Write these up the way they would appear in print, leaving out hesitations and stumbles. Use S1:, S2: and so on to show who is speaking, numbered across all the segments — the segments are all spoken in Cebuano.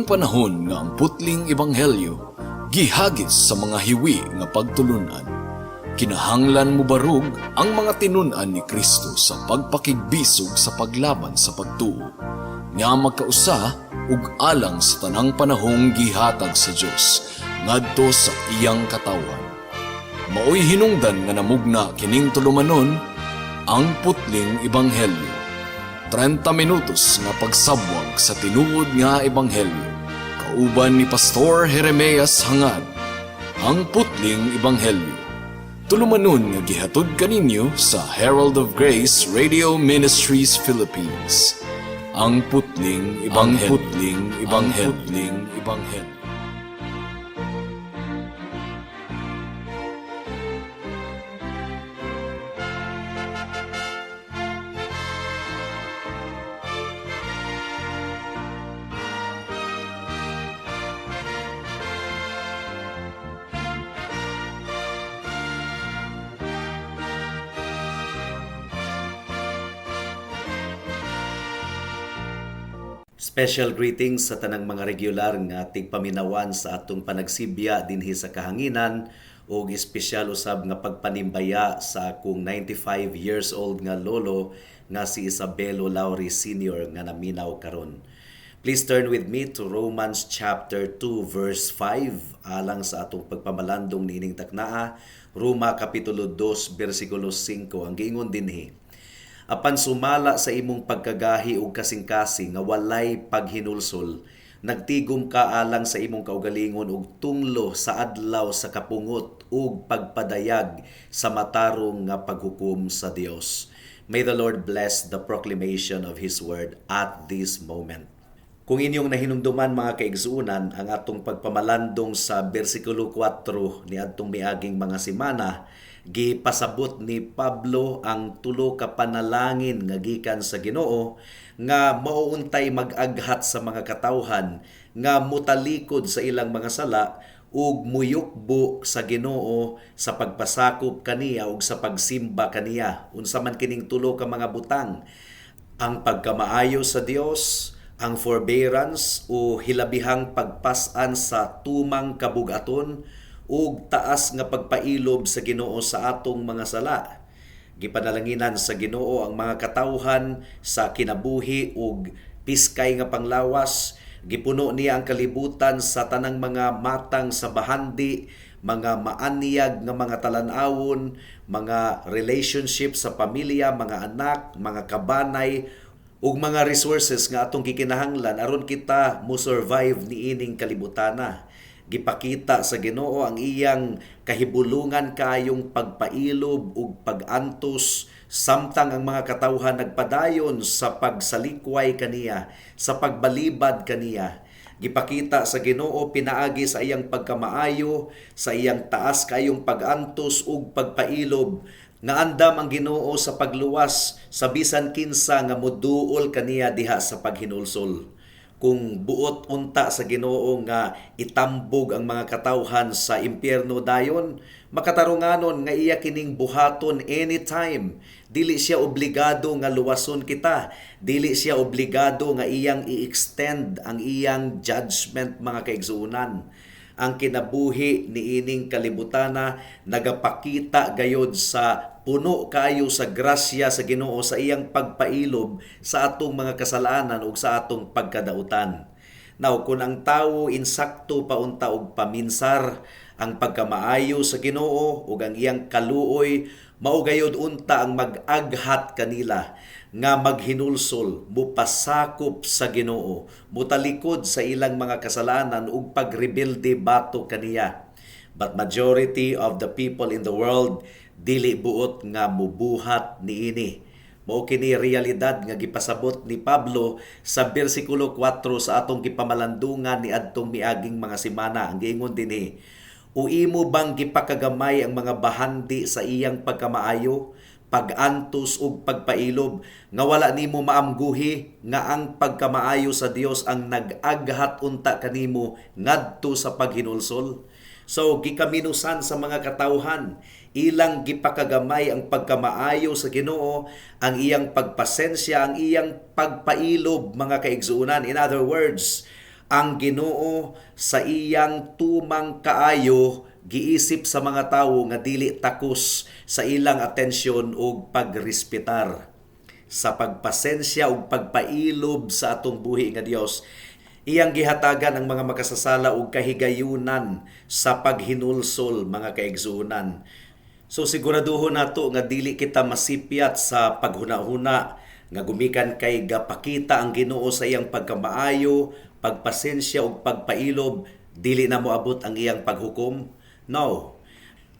S1: panahon nga ang putling ebanghelyo gihagis sa mga hiwi nga pagtulunan. Kinahanglan mobarog ang mga tinun-an ni Kristo sa pagpakigbisog sa paglaban sa pagtuo nga magkausa ug alang sa tanang panahong gihatag sa Dios ngadto sa iyang katawhan. Maoy hinungdan nga namugna kining tulumanon, Ang Putling Ebanghelyo. 30 minutos nga pagsabwag sa tinuod nga ebanghelyo. Kauban ni Pastor Jeremias Hangad. Ang Putling Ebanghelyo. Tulumanon nga gihatod kaninyo sa Herald of Grace Radio Ministries Philippines. Ang Putling Ebanghelyo. Ang Putling Ebanghelyo. Putling Ebanghelyo.
S2: Special greetings sa tanang mga regular nga tigpaminawan sa atong panagsibya dinhi sa kahanginan ug espesyal usab nga pagpanimbaya sa akong 95 years old nga lolo nga si Isabelo Lauri Sr. nga naminaw karon. Please turn with me to Romans chapter 2 verse 5 alang sa atong pagpamalandong niining taknaa. Roma kapitulo 2 bersikulo 5 ang giingon dinhi. Apan sumala sa imong pagkagahi ug kasing-kasing nga walay paghinulsol, nagtigom ka alang sa imong kaugalingon og tunglo sa adlaw sa kapungot ug pagpadayag sa matarong nga paghukom sa Dios. May the Lord bless the proclamation of His word at this moment. Kung inyong nahinumduman, mga kaigsuunan, ang atong pagpamalandong sa bersikulo 4 ni adtong miaging mga semana, gipasabot ni Pablo ang tulo ka panalangin nga gikan sa Ginoo nga mauuntay mag-aghat sa mga katawhan nga mutalikod sa ilang mga sala ug muyukbo sa Ginoo sa pagpasakop kaniya ug sa pagsimba kaniya. Unsa man kining tulo ka mga butang? Ang pagkamaayo sa Dios, ang forbearance o hilabihang pagpas-an sa tumang kabugaton, ug taas nga pagpailob sa Ginoo sa atong mga sala. Gipanalanginan sa Ginoo ang mga katawhan sa kinabuhi ug piskay nga panglawas. Gipuno niya ang kalibutan sa tanang mga matang sa bahandi, mga maanyag nga mga talan-awon, mga relationship sa pamilya, mga anak, mga kabanay, ug mga resources nga atong gikinahanglan aron kita mo survive niining kalibutana. Gipakita sa Ginoo ang iyang kahibulungan kayong pagpailob ug pag-antos samtang ang mga katawhan nagpadayon sa pagsalikway kaniya, sa pagbalibad kaniya. Gipakita sa Ginoo pinaagi sa iyang pagkamaayo, sa iyang taas kayong pag-antos ug pagpailob, nga andam ang Ginoo sa pagluwas sa bisan kinsa nga moduol kaniya diha sa paghinulsol. Kung buot unta sa Ginoo nga itambog ang mga katawhan sa impyerno dayon, makatarunganon nga iya kining buhaton anytime. Dili siya obligado nga luwason kita. Dili siya obligado nga iyang i-extend ang iyang judgment, mga kaigsuonan. Ang kinabuhi niining kalibutana nagapakita gayod sa puno kayo sa grasya sa Ginoo sa iyang pagpailob sa atong mga kasalanan ug sa atong pagkadautan. Now, kung ang tawo insakto pa unta og paminsar ang pagkamaayo sa Ginoo ug ang iyang kaluoy, mao gayod unta ang mag-aghat kanila nga maghinulsol, mupasakop sa Ginoo, mutalikod sa ilang mga kasalanan ug pagrebelde batok kaniya. But majority of the people in the world dili buot nga mubuhat niini. Mao kini realidad nga gipasabot ni Pablo sa bersikulo 4 sa atong gipamalandungan ni adtong miaging mga semana. Ang giingon dinhi, "O imo bang gipakagamay ang mga bahandi sa iyang pagkamaayo, pag-antos ug pagpailob nga wala nimo maamguhi nga ang pagkamaayo sa Dios ang nag-aghat unta kanimo ngadto sa paghinulsol?" So gikaminusan sa mga katawhan, ilang gipakagamay ang pagkamaayo sa Ginoo, ang iyang pagpasensya, ang iyang pagpailob, mga kaigsuonan. In other words, Ang Ginoo sa iyang tumang kaayo giisip sa mga tawo nga dili takos sa ilang atensyon ug pagrespetar. Sa pagpasensya ug pagpailob sa atong buhi nga Dios, iyang gihatagan ang mga makasasala og kahigayunan sa paghinulsol, mga kaigsuonan. So siguraduhon nato nga dili kita masipyat sa paghuna-huna nga gumikan kay gapakita ang Ginoo sa iyang pagkamaayo, pagpasensya ug pagpailob, dili na moabot ang iyang paghukom. No.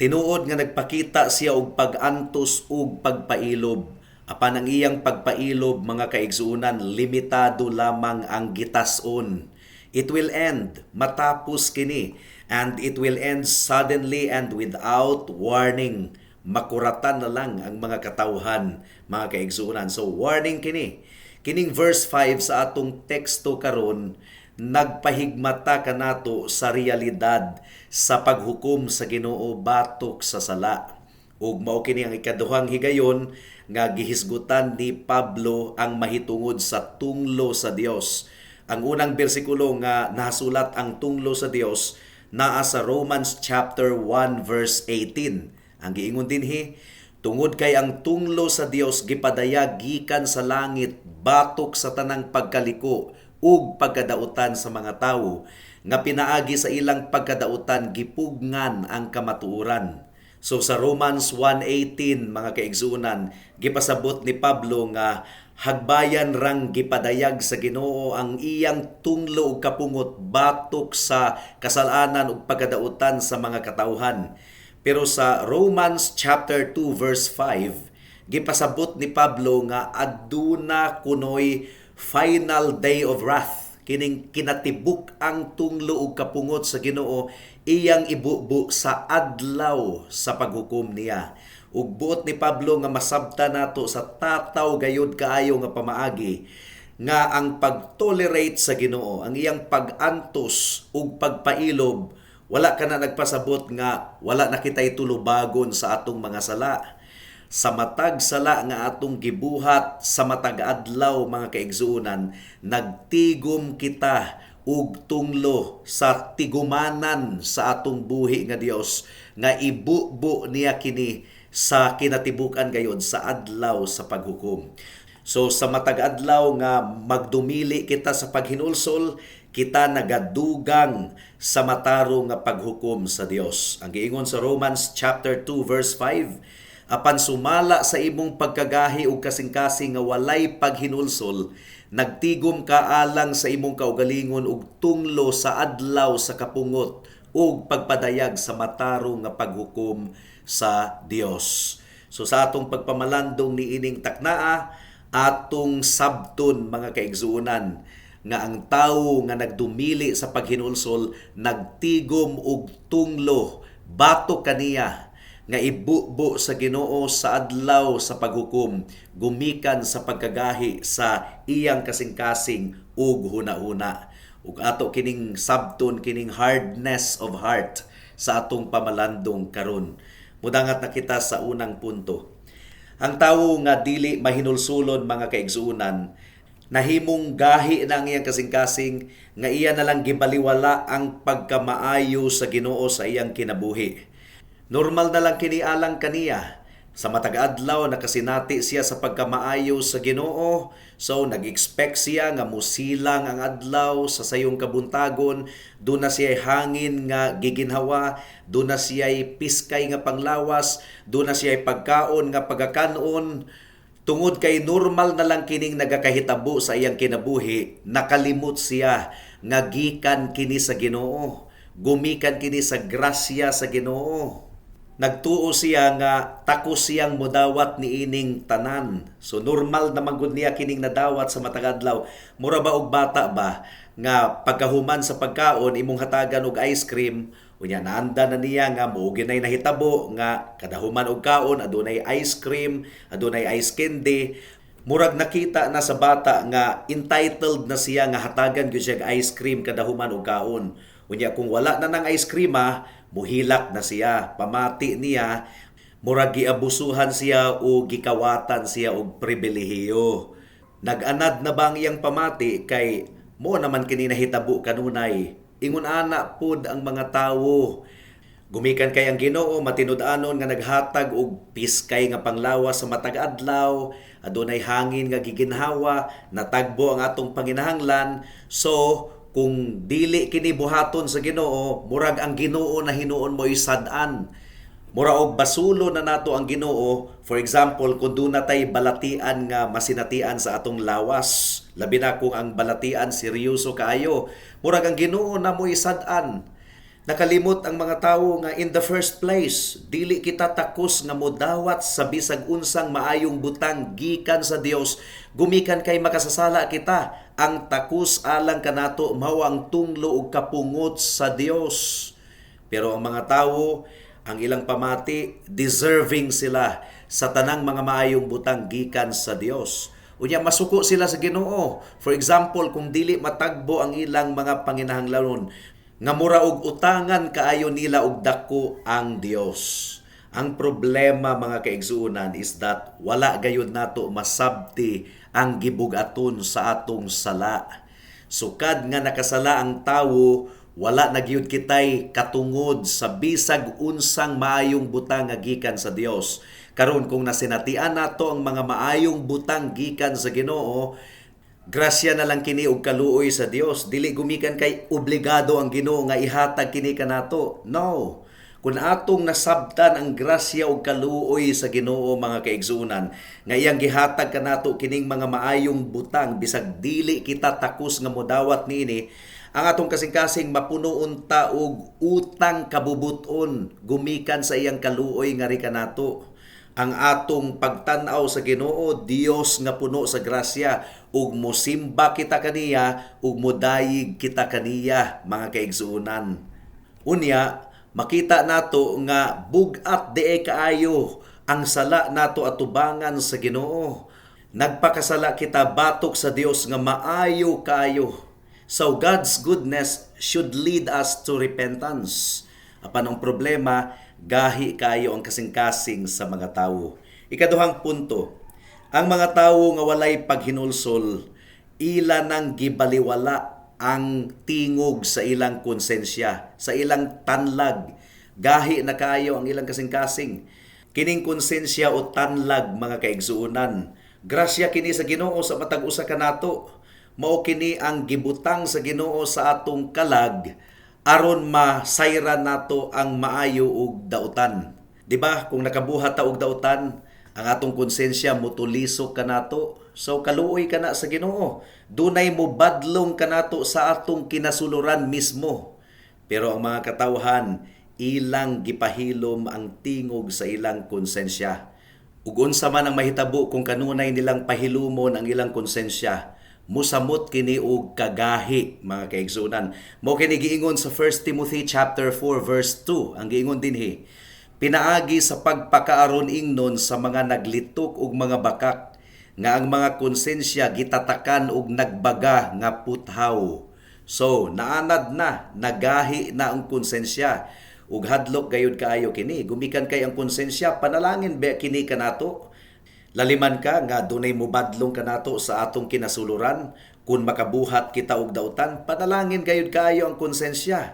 S2: Tinuod nga nagpakita siya og pag-antos ug pagpailob. Apan ang iyang pagpailob, mga kaigsuonan, limitado lamang ang gitas-on. It will end, matapos kini, and it will end suddenly and without warning. Makuratan na lang ang mga katawhan, mga kaigsuonan. So warning kini. Kining verse 5 sa atong teksto karon nagpahigmata kanato sa realidad sa paghukom sa Ginoo batok sa sala. Ug mao kini ang ikaduhang higayon nga gihisgutan ni Pablo ang mahitungod sa tunglo sa Dios. Ang unang bersikulo nga nasulat ang tunglo sa Dios naa sa Romans chapter 1 verse 18. Ang giingon dinhi, "Tungod kay ang tunglo sa Dios gipadayag gikan sa langit batok sa tanang pagkaliko ug pagkadautan sa mga tawo nga pinaagi sa ilang pagkadautan gipugngan ang kamatuoran." So sa Romans 1:18, mga kaigsuonan, gipasabot ni Pablo nga hagbayan rang gipadayag sa Ginoo ang iyang tunglo ug kapungot batok sa kasalanan ug pagkadautan sa mga katawhan. Pero sa Romans chapter 2 verse 5, gipasabot ni Pablo nga aduna kunoy final day of wrath. Kining kinatibuk ang tunglo ug kapungot sa Ginoo iyang ibubo sa adlaw sa paghukom niya. Ug buot ni Pablo nga masabta nato sa tataw gayud kaayo nga pamaagi nga ang pag-tolerate sa Ginoo, ang iyang pag-antos ug pagpailob, wala ka na nagpasabot nga wala na kitay tulubagon sa atong mga sala. Sa matag sala nga atong gibuhat sa matag adlaw, mga kaigsuonan, nagtigom kita og tunglo sa tigumanan sa atong buhi nga Dios nga ibubo niya kini sa kinatibukan gayod sa adlaw sa paghukom. So sa matag adlaw nga magdumili kita sa paghinulsol, kita nagadugang sa matarong nga paghukom sa Dios. Ang giingon sa Romans chapter 2 verse 5, "Apan sumala sa imong pagkagahi ug kasing-kasing nga walay paghinulsol, nagtigom ka alang sa imong kaugalingon og tunglo sa adlaw sa kapungot ug pagpadayag sa matarong nga paghukom sa Dios." So sa atong pagpamalandong niining taknaa, atong sabton, mga kaigsuonan, nga ang tawo nga nagdumili sa paghinulsol nagtigom og tunglo batok kaniya nga ibubo sa Ginoo sa adlaw sa paghukom gumikan sa pagkagahi sa iyang kasing-kasing ug hunahuna. Ug ato kining sabton, kining hardness of heart, sa atong pamalandong karon. Mudangat na kita sa unang punto. Ang tawo nga dili mahinulsulon, mga kaigsuonan, nahimong gahi na ang iyang kasing-kasing nga iya na lang gibaliwala ang pagkamaayo sa Ginoo sa iyang kinabuhi. Normal na lang kini alang kaniya. Sa matag adlaw nakasinati siya sa pagkamaayo sa Ginoo. So nag-expect siya nga musilang ang adlaw sa sayong kabuntagon, duna siya hangin nga giginhawa, duna siya piskay nga panglawas, duna siya pagkaon nga pagakanon. Tungod kay normal na lang kining nagakahitabo sa iyang kinabuhi, nakalimot siya nga gikan kini sa Ginoo. Gumikan kini sa grasya sa Ginoo. Nagtuo siya nga takos siyang modawat niining tanan. So normal na man gud niya kining nadawat sa matag adlaw. Mura ba og bata ba nga pagkahuman sa pagkaon imong hatagan og ice cream, unya naanda na niya nga mao ginay nahitabo nga kada human og kaon adunay ice cream, adunay ice candy. Murag nakita na sa bata nga entitled na siya nga hatagan gyud siya og ice cream kada human og kaon. Unya kung wala na nang ice cream, muhilak na siya, pamati niya murag giabusuhan siya o gikawatan siya og pribilehiyo. Nag-anad na ba ang iyang pamati kay Mao naman kini nahitabo kanunay. Ingon ana pod ang mga tawo. Gumikan kay ang Ginoo matinud-anon nga naghatag og piskay nga panglawas sa matag adlaw, adunay hangin nga giginhawa, natagbo ang atong panginahanglan. So, kung dili kini buhaton sa Ginoo, murag ang Ginoo na hinuon mo sad-an. Mura og basulo na nato ang Ginoo. For example, kung duna tay balatian nga masinatian sa atong lawas, labi na kung ang balatian seryoso kaayo, murag ang Ginoo na mo sad-an. Nakalimot ang mga tawo nga in the first place, dili kita takos nga modawat sa bisag unsang maayong butang gikan sa Dios, gumikan kay makasasala kita. Ang takos alang kanato mao ang tunglo ug kapungot sa Dios. Pero ang mga tawo, ang ilang pamati, deserving sila sa tanang mga maayong butang gikan sa Dios. Unya masuko sila sa Ginoo. For example, kung dili matagbo ang ilang mga panginahanglanon, nga mura og utangan kaayo nila og dako ang Dios. Ang problema, mga kaigsuonan, is that wala gayud nato masabti ang gibug-aton sa atong sala. Sukad nga nakasala ang tawo, wala na gyud kitay katungod sa bisag unsang maayong butang nga gikan sa Dios. Karon, kung nasinatian nato ang mga maayong butang gikan sa Ginoo, grasya na lang kini og kaluoy sa Dios. Dili gumikan kay obligado ang Ginoo nga ihatag kini kanato. No. Kung atong nasabtan ang grasya og kaluoy sa Ginoo, mga kaigsuonan, nga iyang gihatag kanato kining mga maayong butang bisag dili kita takos nga modawat niini, ang atong kasing-kasing mapuno unta og utang kabubuton gumikan sa iyang kaluoy ngari kanato. Ang atong pagtan-aw sa Ginoo, Dios nga puno sa grasya, ug mosimba kita kaniya ug modayig kita kaniya, mga kaigsuonan. Unya, makita nato nga bug-at diay kaayo ang sala nato atubangan sa Ginoo. Nagpakasala kita batok sa Dios nga maayo kaayo. So God's goodness should lead us to repentance. Apan ang problema, gahi kaayo ang kasing-kasing sa mga tawo. Ikaduhang punto, ang mga tawo nga walay paghinulsol, ila nang gibaliwala ang tingog sa ilang konsensya, sa ilang tanlag. Gahi na kaayo ang ilang kasing-kasing. Kining konsensya o tanlag, mga kaigsuonan, grasya kini sa Ginoo sa matag usa kanato. Mao kini ang gibutang sa Ginoo sa atong kalag aron masayran nato ang maayo ug dautan. Di ba? Kung nakabuhat ta og dautan, ang atong konsensya motulisok kanato. So kaluoy kana sa Ginoo. Dunay mo badlong kanato sa atong kinasuluran mismo. Pero ang mga katawhan, ilang gipahilom ang tingog sa ilang konsensya. Ug unsa man ang mahitabo kung kanunay nilang pahilumon ang ilang konsensya, musamot kini og kagahi, mga kaigsuonan. Mao kini giingon sa 1 Timothy chapter 4 verse 2. Ang giingon dinhi, pinaagi sa pagpakaaron ingnon sa mga naglitok og mga bakak nga ang mga konsensya gitatakan og nagbaga nga puthaw. So, naanad na, nagahi na ang konsensya. Ug hadlok gayud kaayo kini. Gumikan kay ang konsensya, panalangin ba kini kanato? Laliman ka nga dunay mobadlong kanato sa atong kinasuluran kung makabuhat kita og dautan, panalangin gayud kaayo ang konsensya.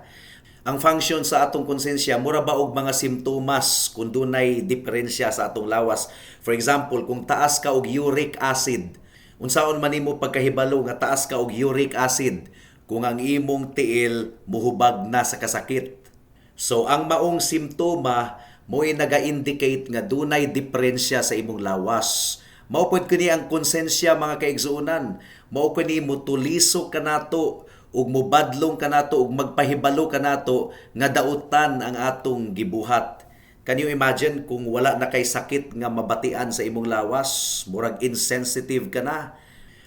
S2: Ang function sa atong konsensya mura ba og mga simptomas kung dunay diferensya sa atong lawas. For example, kung taas ka og uric acid, unsaon man nimo pagkahibalo nga taas ka og uric acid? Kung ang imong tiil muhubag na sa kasakit. So ang maong simptoma mo'y naga-indicate nga dunay diferensya sa imong lawas. Mao pod kini ang konsensya, mga kaigsuonan. Mao kini mutulisok kanato ug mobadlong kanato ug magpahibalo kanato nga dautan ang atong gibuhat. Can you imagine kung wala na kay sakit nga mabatian sa imong lawas, murag insensitive ka na?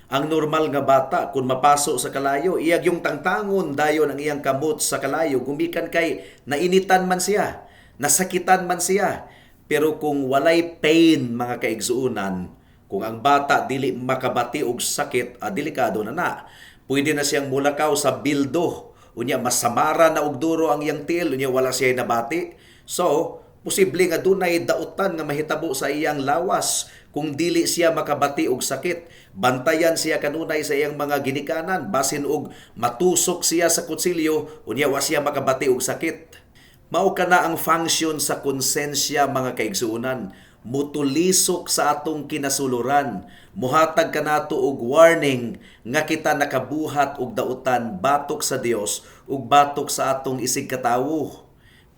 S2: Ang normal nga bata, kung mapaso sa kalayo, iyag yung tangtangon dayon ang iyang kamot sa kalayo gumikan kay nainitan man siya, nasakitan man siya. Pero kung walay pain, mga kaigsuonan, kung ang bata dili makabati og sakit, delikado na na. Pwede na siyang mulakaw sa bildo. Unya masamara na og duro ang iyang tiil, unya wala siya nabati. So, Posible nga dunay dautan nga mahitabo sa iyang lawas kung dili siya makabati og sakit. Bantayan siya kanunay sa iyang mga ginikanan basin og matusok siya sa kutsilyo, unya wa siya makabati og sakit. Mao kana ang function sa konsensya, mga kaigsuonan. Mutulisok sa atong kinasuluran, muhatag kanato og warning nga kita nakabuhat og dautan batok sa Dios ug batok sa atong isig katawo.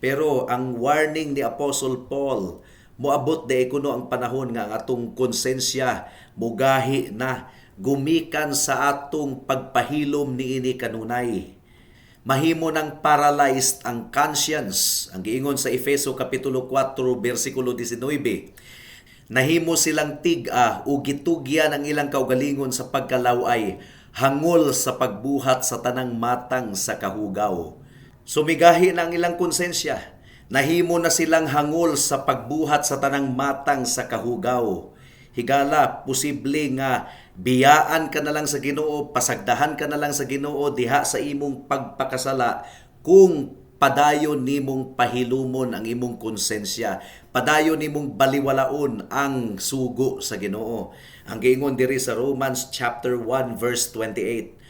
S2: Pero ang warning ni Apostle Paul, moabot de kuno ang panahon nga ang atong konsensya mugahi na gumikan sa atong pagpahilom niini kanunay. Mahimo nang paralyzed ang conscience. Ang giingon sa Efeso kapitulo 4 bersikulo 19. Nahimo silang tig-a o gitugyan ang ilang kaugalingon sa pagkalaway, hangol sa pagbuhat sa tanang matang sa kahugaw. Sumigahi na ang ilang konsensya. Nahimo na silang hangol sa pagbuhat sa tanang matang sa kahugaw. Higala, posible nga biyaan ka na lang sa Ginoo, pasagdahan ka na lang sa Ginoo diha sa imong pagpakasala kung padayon nimong pahilumon ang imong konsensya, padayon nimong baliwalaon ang sugo sa Ginoo. Ang giingon diri sa Romans chapter 1 verse 28,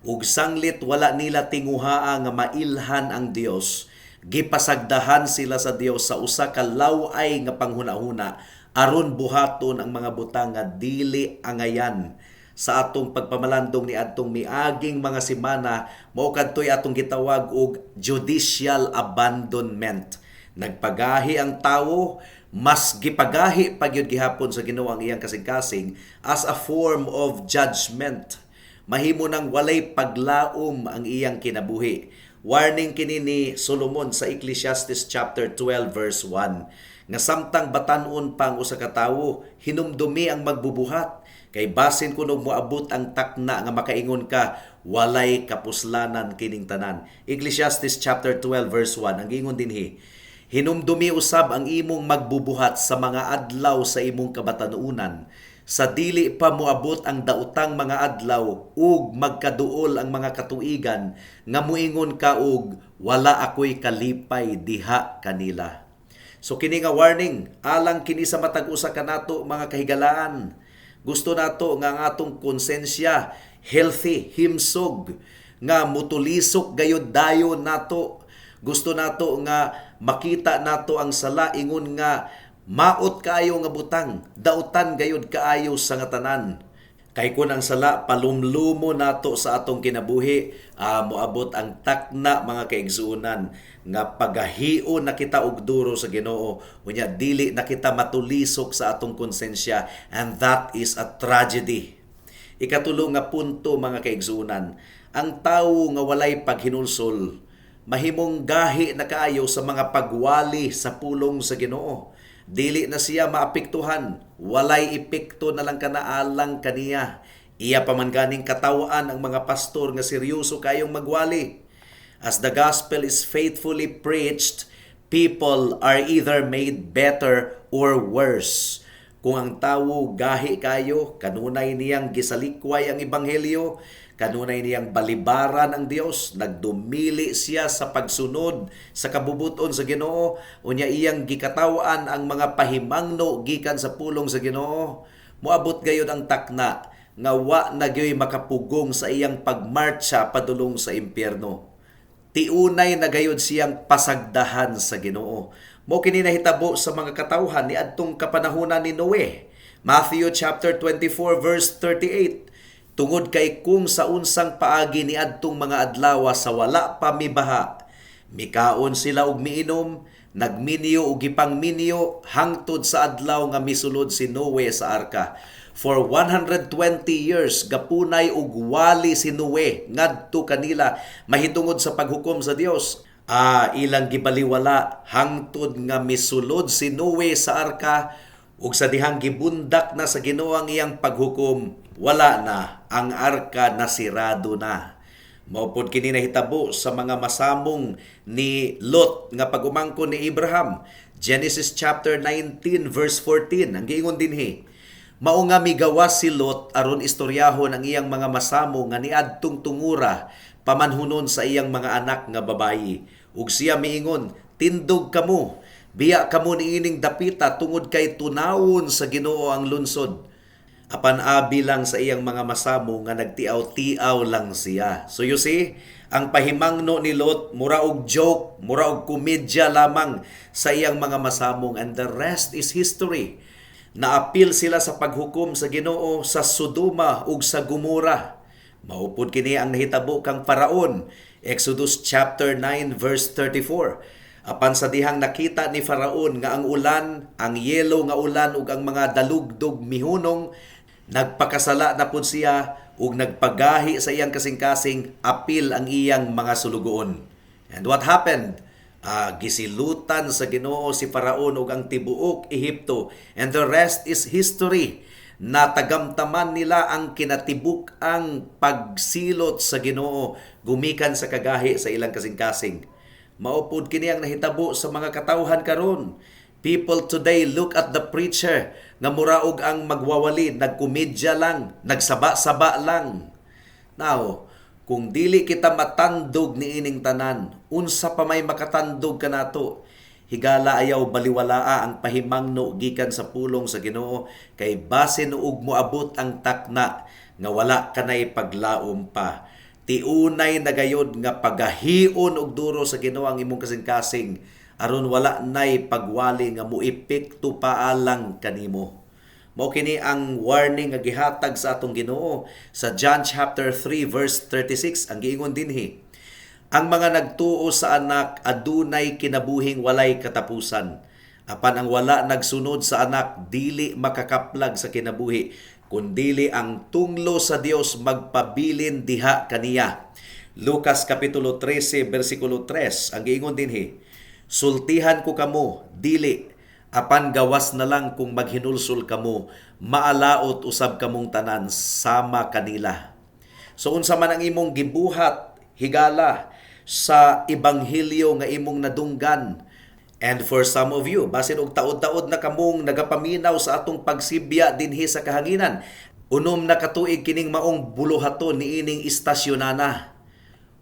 S2: ug sanglit wala nila tinguhaa nga mailhan ang Dios, gipasagdahan sila sa Dios sa usa ka law-ay nga panghunahuna aron buhaton ang mga butang nga dili angayan. Sa atong pagpamalandong ni adtong miaging mga semana, mao kadtoy atong gitawag og judicial abandonment. Nagpagahi ang tawo, mas gipagahi pa gyud gihapon sa Ginoo ang iyang kasing-kasing as a form of judgment. Mahimo nang walay paglaom ang iyang kinabuhi. Warning kini ni Solomon sa Ecclesiastes chapter 12 verse 1 nga samtang batan-on pa ang usa ka tawo, hinumdumi ang magbubuhat kay basin kuno moabot ang takna nga makaingon ka, "Walay kapuslanan kining tanan." Ecclesiastes chapter 12 verse 1, ang giingon dinhi, "Hinumdumi usab ang imong magbubuhat sa mga adlaw sa imong kabatanunan, sa dili pa moabot ang daotang mga adlaw ug magkaduol ang mga katuigan nga muingon ka og wala ako'y kalipay diha kanila." So kini nga warning alang kini sa matag usa kanato, mga kahigalaan. Gusto nato nga ang atong konsensya healthy, himsog, nga mutulisok gayud dayon nato. Gusto nato nga makita nato ang sala ingon nga maot kaayo nga butang, dautan gayud kaayo sa nga tanan. Kay kun ang sala palumlumo nato sa atong kinabuhi, moabot ang takna, mga kaigsuonan, nga pagahion na kita og duro sa Ginoo, unya dili na kita matulisok sa atong konsensya, and that is a tragedy. Ikatulo nga punto, mga kaigsuonan, ang tawo nga walay paghinulsol mahimong gahi na kaayo sa mga pagwali sa pulong sa Ginoo. Dili na siya maapektuhan, walay epekto na lang kanaalang kaniya. Iya pa man ganing katawan ang mga pastor nga seryoso kayong magwali. As the gospel is faithfully preached, people are either made better or worse. Kung ang tawo gahi kayo, kanunay niyang gisalikway ang ebanghelyo, kanunay niyang balibaran ang Dios, nagdumili siya sa pagsunod sa kabubuton sa Ginoo, unya iyang gikatawan ang mga pahimangno gikan sa pulong sa Ginoo, moabot gayud ang takna nga wa na gyoy makapugong sa iyang pagmarcha padulong sa impyerno. Tiunay na gayud siyang pasagdahan sa Ginoo. Mao kini nahitabo sa mga katawhan ni adtong kapanahonan ni Noe. Matthew chapter 24 verse 38. "Tungod kay kung sa unsang paagi ni adtong mga adlaw sa wala pa mibaha, mikaon sila og miinom, nagminyo og gipangminyo hangtod sa adlaw nga misulod si Noe sa arka." For 120 years gapunay og wali si Noe ngadto kanila mahitungod sa paghukom sa Dios. Ilang gibaliwala hangtod nga misulod si Noe sa arka, ug sa dihang gibundak na sa Ginoo ang iyang paghukom, wala na ang arka, nasirado na. Mao pod kini nahitabo sa mga masamong ni Lot nga pag-umangkon ni Abraham. Genesis chapter 19 verse 14, ang giingon dinhi, "Mao nga migawas si Lot aron istoryahon ang iyang mga masamo nga niadtong tungura pamanhunon sa iyang mga anak nga babayi. Ug siya miingon, 'Tindog kamo, Biya kamo niining dapita tungod kay tunawon sa Ginoo ang lunsod." Apan abi lang sa iyang mga masamo nga nagtiaw-tiaw lang siya. So you see, ang pahimangno ni Lot mura og joke, mura og komedya lamang sa iyang mga masamong, and the rest is history. Naapil sila sa paghukom sa Ginoo sa Sodoma ug sa Gomora. Mao pod kini ang nahitabo kang Faraon. Exodus chapter 9 verse 34. Apan sa dihang nakita ni Faraon nga ang ulan, ang yelo nga ulan ug ang mga dalugdog mihunong, nagpakasala na pud siya ug nagpagahi sa iyang kasing-kasing, apil ang iyang mga sulugoon. And what happened? Gisilutan sa Ginoo si Faraon ug ang tibuok Ehipto, and the rest is history. Natagamtaman nila ang kinatibuk-ang pagsilot sa Ginoo gumikan sa kagahi sa ilang kasing-kasing. Mao pod kini ang nahitabo sa mga katawhan karon. People today look at the preacher nga mura og ang magwawali, nagkomedya lang, nagsaba-saba lang. Now, kung dili kita matandog niining tanan, unsa pa may makatandog kanato? Higala, ayaw baliwalaa ang pahimangno gikan sa pulong sa Ginoo kay basin ug moabot ang takna nga wala kanay paglaom pa. Tiunay na gayod nga pagahion og duro sa Ginoo ang imong kasing-kasing aron wala nay pagwali nga moepekto paalang kanimo. Mao kini ang warning nga gihatag sa atong Ginoo sa John chapter 3 verse 36. Ang giingon dinhi, "Ang mga nagtuo sa Anak adunay kinabuhing walay katapusan. Apan ang wala nagsunod sa Anak dili makakaplag sa kinabuhi, kundili ang tunglo sa Dios magpabilin diha kaniya." Lucas kapitulo 13 bersikulo 3, ang giingon dinhi, "Sultihan ko kamo, dili apan gawas na lang kung maghinulsol kamo, maalaot usab kamong tanan sama kanila." So unsa man ang imong gibuhat, higala, sa ebanghelyo nga imong nadunggan. And for some of you, basin og taod-taod na kamong nagapaminaw sa atong pagsibya dinhi sa kahanginan. 6 na katuig kining maong buluhaton niining istasyonana.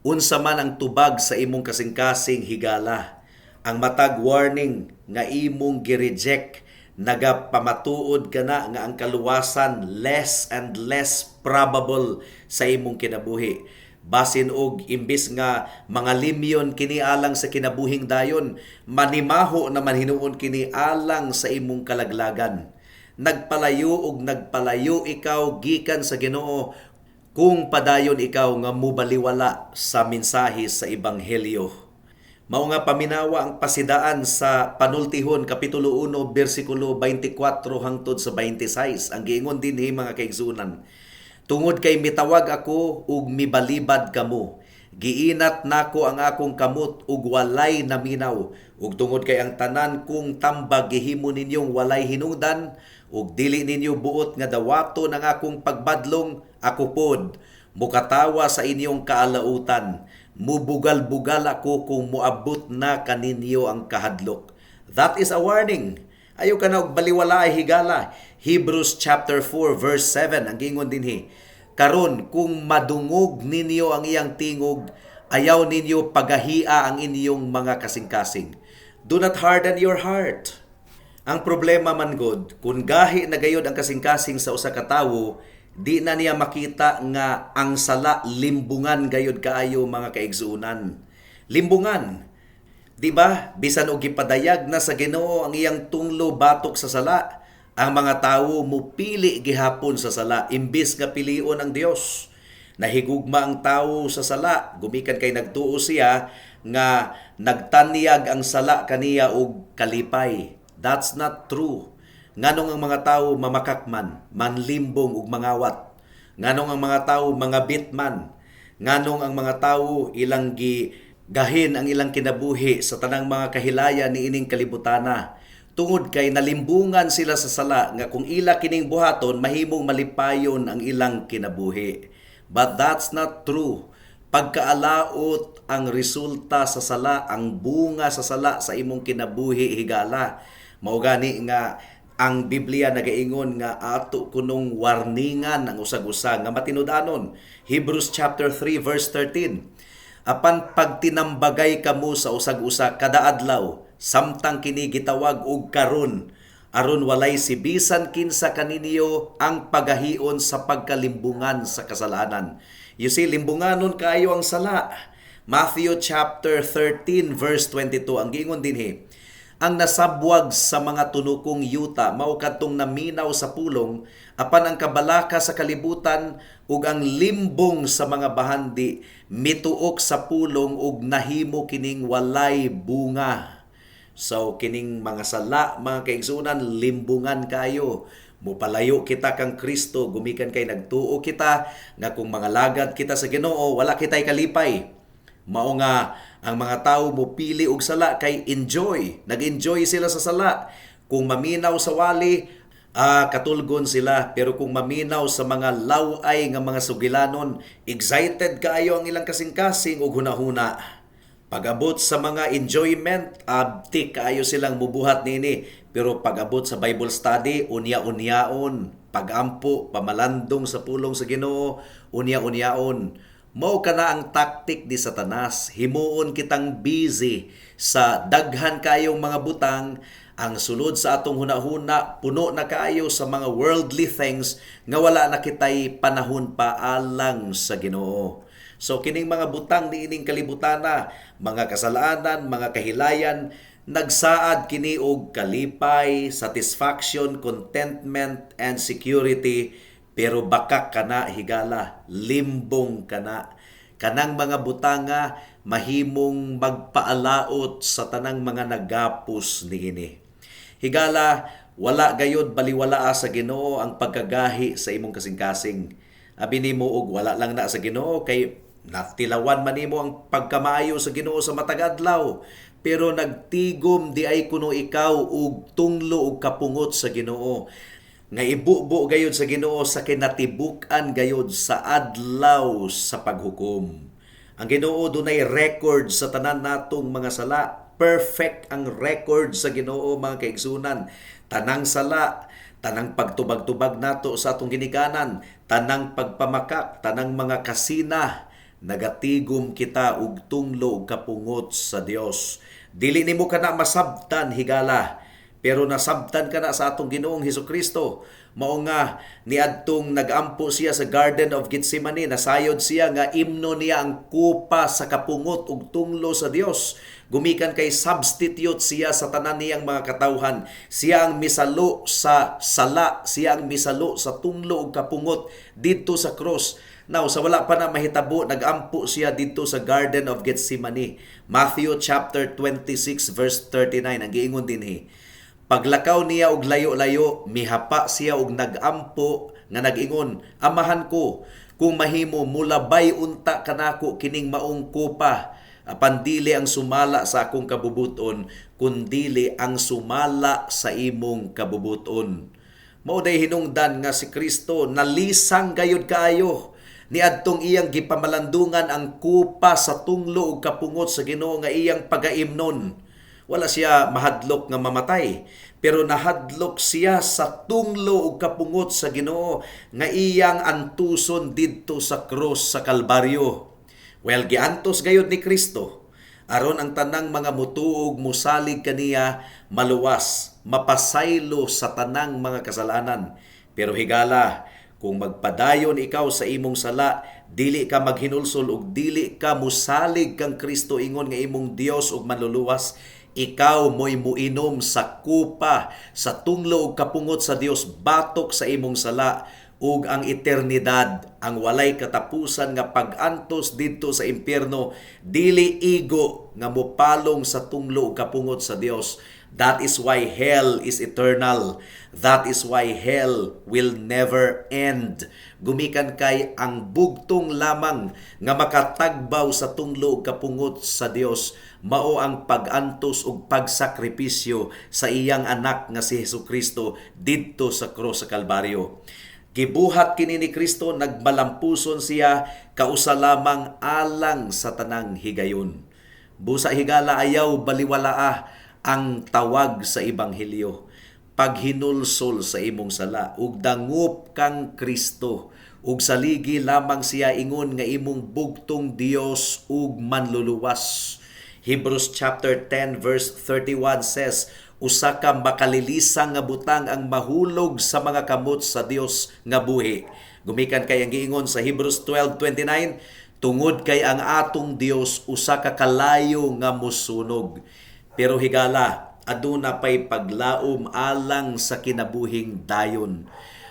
S2: Unsa man ang tubag sa imong kasing-kasing, higala, ang matag warning nga imong gi-reject, nagapamatuod ka na nga ang kaluwasan less and less probable sa imong kinabuhi. Basin og imbis nga mga limyon kini alang sa kinabuhing dayon, manimaho naman hinuon kini alang sa imong kalaglagan. Nagpalayo og nagpalayo ikaw gikan sa Ginoo kung padayon ikaw nga mobaliwala sa mensahe sa ebanghelyo. Mao nga paminawa ang pasidaan sa Panultihon kapitulo 1 bersikulo 24 hangtod sa 26. Ang giingon dinhi, mga kaigsunan, "Tungod kay mitawag ako ug mibalibad kamo. Giinat nako ang akong kamot ug walay naminaw. Ug tungod kay ang tanan kong tambag gihimo ninyong walay hinungdan ug dili ninyo buot nga dawaton ang akong pagbadlong, ako pod mukatawa sa inyong kaalautan. Mubugal-bugal ako kung moabot na kaninyo ang kahadlok." That is a warning. Ayaw ka na og baliwala, higala. Hebrews chapter 4 verse 7, ang giingon dinhi, "Karon kung madungog ninyo ang iyang tingog, ayaw ninyo pagahia ang inyong mga kasing-kasing." Do not harden your heart. Ang problema man god, kung gahi na gayod ang kasing-kasing sa usa ka tawo, di na niya makita nga ang sala limbungan gayod kaayo, mga kaigsuonan. Limbungan. Di ba? Bisan og gipadayag na sa Ginoo ang iyang tunglo batok sa sala, ang mga tawo mupili gihapon sa sala imbis nga pilion ang Dios. Nahigugma ang tawo sa sala gumikan kay nagtuo siya nga nagtanyag ang sala kaniya og kalipay. That's not true. Nganong ang mga tawo mamakak man, manlimbong ug mangawat? Nganong ang mga tawo mangabit man? Nganong ang mga tawo ilang gi gahin ang ilang kinabuhi sa tanang mga kahilayan niining kalibutana? Tungod kay nalimbungan sila sa sala nga kung ila kining buhaton, mahimong malipayon ang ilang kinabuhi. But that's not true. Pagkaalaot ang resulta sa sala, ang bunga sa sala sa imong kinabuhi, higala. Mao gani nga ang Biblia nagaingon nga ato kunong warningan ang usag-usa nga matinud-anon. Hebrews chapter 3 verse 13. "Apan pagtinambagay kamo sa usag-usa kada adlaw, Samtang kini gitawag og karon, aron walay si bisan kinsa kaninyo ang pagahion sa pagkalimbungan sa kasalanan. You see, limbunganon kaayo ang sala. Matthew chapter 13 verse 22 ang giingon dinhi: "Ang nasabwag sa mga tunukong yuta mao kadtong naminaw sa pulong, apan ang kabalaka sa kalibutan ug ang limbong sa mga bahandi mituok sa pulong ug nahimo kining walay bunga." So kining mga sala, mga kaigsunan, limbungan kayo. Mupalayo kita kang Kristo gumikan kay nagtuo kita nga kung mga lagad kita sa Ginoo, wala kitay kalipay. Mao nga ang mga tawo mopili og sala kay enjoy, nag-enjoy sila sa sala. Kung maminaw sa wali, katulgon sila, pero kung maminaw sa mga laway nga mga sugilanon, excited kaayo ang ilang kasing-kasing ug hunahuna. Pag-abot sa mga enjoyment, abtik kaayo silang mubuhat nini. Pero pag-abot sa Bible study, unya-unyaon. Pag-ampo, pamalandong sa pulong sa Ginoo, unya-unyaon. Mao kana ang taktik ni Satanas. Himuon kitang busy sa daghan kayong mga butang, ang sulod sa atong hunahuna puno na kaayo sa mga worldly things nga wala na kitay panahon pa alang sa Ginoo. So kining mga butang niining kalibutana, mga kasalanan, mga kahilayan, nagsaad kini og kalipay, satisfaction, contentment and security, pero bakak kana, higala, limbong kana. Kanang mga butanga mahimong magpaalaot sa tanang mga nagapos niini. Higala, wala gayod baliwalaa sa Ginoo ang pagkagahi sa imong kasing-kasing. Abi nimo og wala lang na sa Ginoo kay natilawan man nimo ang pagkamaayo sa Ginoo sa matag adlaw, pero nagtigom di ay kuno ikaw og tunglo og kapungot sa Ginoo nga ibubo gayod sa Ginoo sa kinatibuk-an gayod sa adlaw sa paghukom. Ang Ginoo dunay record sa tanan natong mga sala. Perfect ang record sa Ginoo, mga kaigsunan. Tanang sala, tanang pagtubag-tubag nato sa atong ginikanan, tanang pagpamakak, tanang mga kasina, nagatigom kita og tunglo og kapungot sa Dios. Dili nimo kana masabtan, higala, pero nasabtan kana sa atong Ginoong Hesukristo. Mao nga niadtong nagampo siya sa Garden of Gethsemane, nasayod siya nga imno niya ang kupa sa kapungot ug tunglo sa Dios. Gumikan kay substitute siya sa tanan niyang mga katawhan. Siya ang misalo sa sala, siya ang misalo sa tunglo ug kapungot didto sa cross. Now, sa wala pa na mahitabo, nagampo siya didto sa Garden of Gethsemane. Matthew chapter 26 verse 39 ang giingon dinhi: "Paglakaw niya og layo-layo, mihapa siya og nagampo nga nag-ingon, 'Amahan ko, kung mahimo mulabay unta kanako kining maong kupa. Apan dili ang sumala sa akong kabubuton, kundili ang sumala sa imong kabubuton.'" Mao day hinungdan nga si Kristo nalisang gayud kaayo niadtong iyang gipamalandungan ang kupa sa tunglo ug kapungot sa Ginoo nga iyang pagaimnon. Wala siya mahadlok nga mamatay, pero nahadlok siya sa tunglo ug kapungot sa Ginoo nga iyang antuson didto sa krus sa Kalbaryo. Well, giantos gayud ni Kristo aron ang tanang mga mutuog, musalig kaniya, maluwas, mapasaylo sa tanang mga kasalanan. Pero higala, kung magpadayon ikaw sa imong sala, dili ka maghinulsol ug dili ka musalig kang Kristo ingon nga imong Dios ug manluluwas, ikaw mo'y muinom sa kupa sa tunglo ug kapungot sa Dios batok sa imong sala, ug ang eternidad, ang walay katapusan nga pag-antos didto sa impyerno, dili igo nga mopalong sa tunglo ug kapungot sa Dios. That is why hell is eternal. That is why hell will never end. Gumikan kay ang bugtong lamang nga makatagbaw sa tunglo ug kapungot sa Dios mao ang pag-antos ug pagsakripisyo sa iyang anak nga si Hesukristo didto sa krus sa Kalbaryo. Gibuhat kini ni Kristo, nagmalampuson siya kausa lamang alang sa tanang higayon. Busa higala, ayaw baliwalaa ang tawag sa ebanghelyo. Paghinulsol sa imong sala ug dangup kang Kristo ug saligi lamang siya ingon nga imong bugtong Dios ug manluluwas. Hebrews chapter 10 verse 31 says, "Usa ka makalilisang nga butang ang mahulog sa mga kamot sa Dios nga buhi." Gumikan kay ang giingon sa Hebrews 12:29, "Tungod kay ang atong Dios usa ka kalayo nga musunog." Pero higala, aduna pay paglaom alang sa kinabuhing dayon.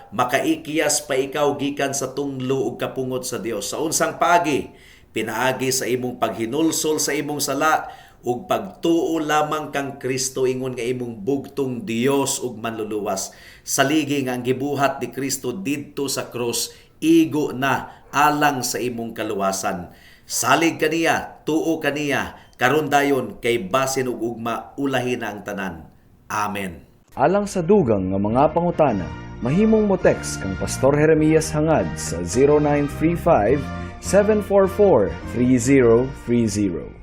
S2: Makaikyas pa ikaw gikan sa tunglo ug kapungot sa Dios. Sa unsang paagi? Pinaagi sa imong paghinulsol sa imong sala ug pagtuo lamang kang Kristo ingon nga imong bugtong Dios ug Manluluwas. Saligi nga ang gibuhat ni Kristo didto sa krus igo na alang sa imong kaluwasan. Salig kaniya, tuo kaniya, karon dayon kay basin ug ugma ulahi na ang tanan. Amen.
S1: Alang sa dugang nga mga pangutana, mahimong mo text kang Pastor Jeremias Hangad sa 0935 744 3030.